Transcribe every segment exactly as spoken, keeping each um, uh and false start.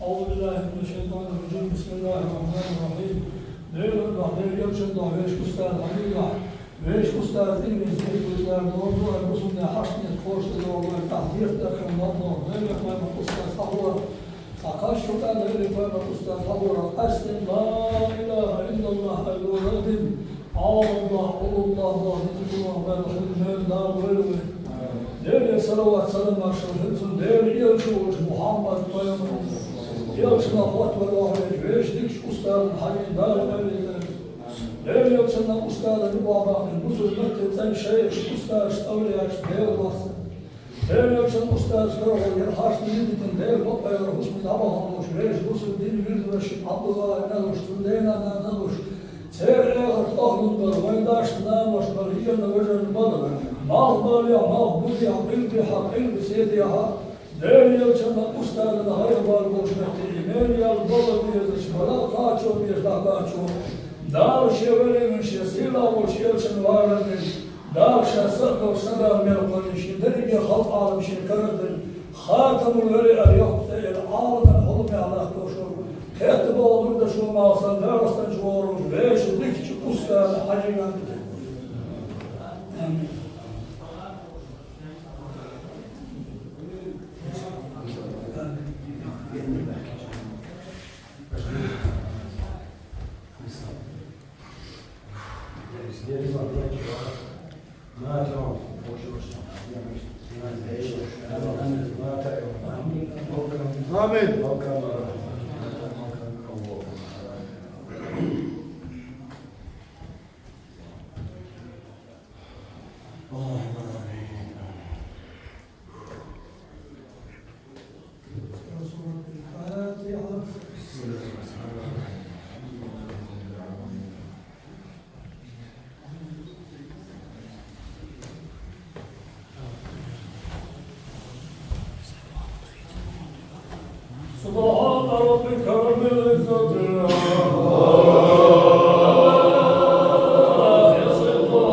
أعوذ بالله من الشيطان الرجيم. بسم الله الرحمن الرحيم. Дела Аллах, Дела Элчан духьа, вешан устаз Хьабиб, вешан устаз дин везде куьйцлар долу, ай бусулба хьаштнет кхоша долу, ай тахьдир тахана мадно, Дела пайхамар устаз хьахора, ай кхаш шу тӀа Дела пайхамар устаз хьахора, къаьстина ла илаха иллаллах аьлла, Ӏалам Аллах, Ӏулум Аллах, Аллах, дин Аллах, Дала хилла мел Дала вайла вай. Деле салават, салам, маршалла хилла цунна, Делан элча волчу Мухьаммад пайхамар. Элчанах хӀоттавар охьавечу вешан дикачу устазна Хьабиб Дала къайле тӀе. Делан элчанна устазна юкъа бахна бусулба маттан цӀена шайхаш, устазаш, авлияаш Дела лоссана. Делан элчан устазаш карахь яра хьаштна дитина Дела бакъвайра хӀусамехь дӀабахана луш, вешан бусулба дин вирзинарш Ӏабдулла а луш, цуьнан дена а, нана а луш, церан эхарт къахьлун бара, вайн дашна наношна бара, йиъанна вежарна бара, малхбалехь, малхбузехь, къилбехь, къилбаседехь, Делан элчанна устазна гӀайгӀа бала болуш метте, и мел ял бала безачу, бала кхачо беза дӀакхачо, Дала шен велин, шен сийлахь волчу элчанна валар дина, Дала ша са а долуш, са Дала мел кхоьллина, шен дерриге халкъ Ӏалам шен карара дина, хатамул вели а йоккха тӀе а Ӏаламан хьулам яхьлахь тошур, кхетта боху дурдашо малсан Дагестан чу вогӀур ву вешан дикачу устазна Хьаьжин Гамбите. Амин. آمين. سبحان ربك رب العزة عما يصفون.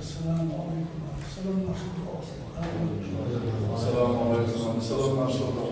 السلام عليكم. السلام عليكم. السلام عليكم.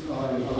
Kein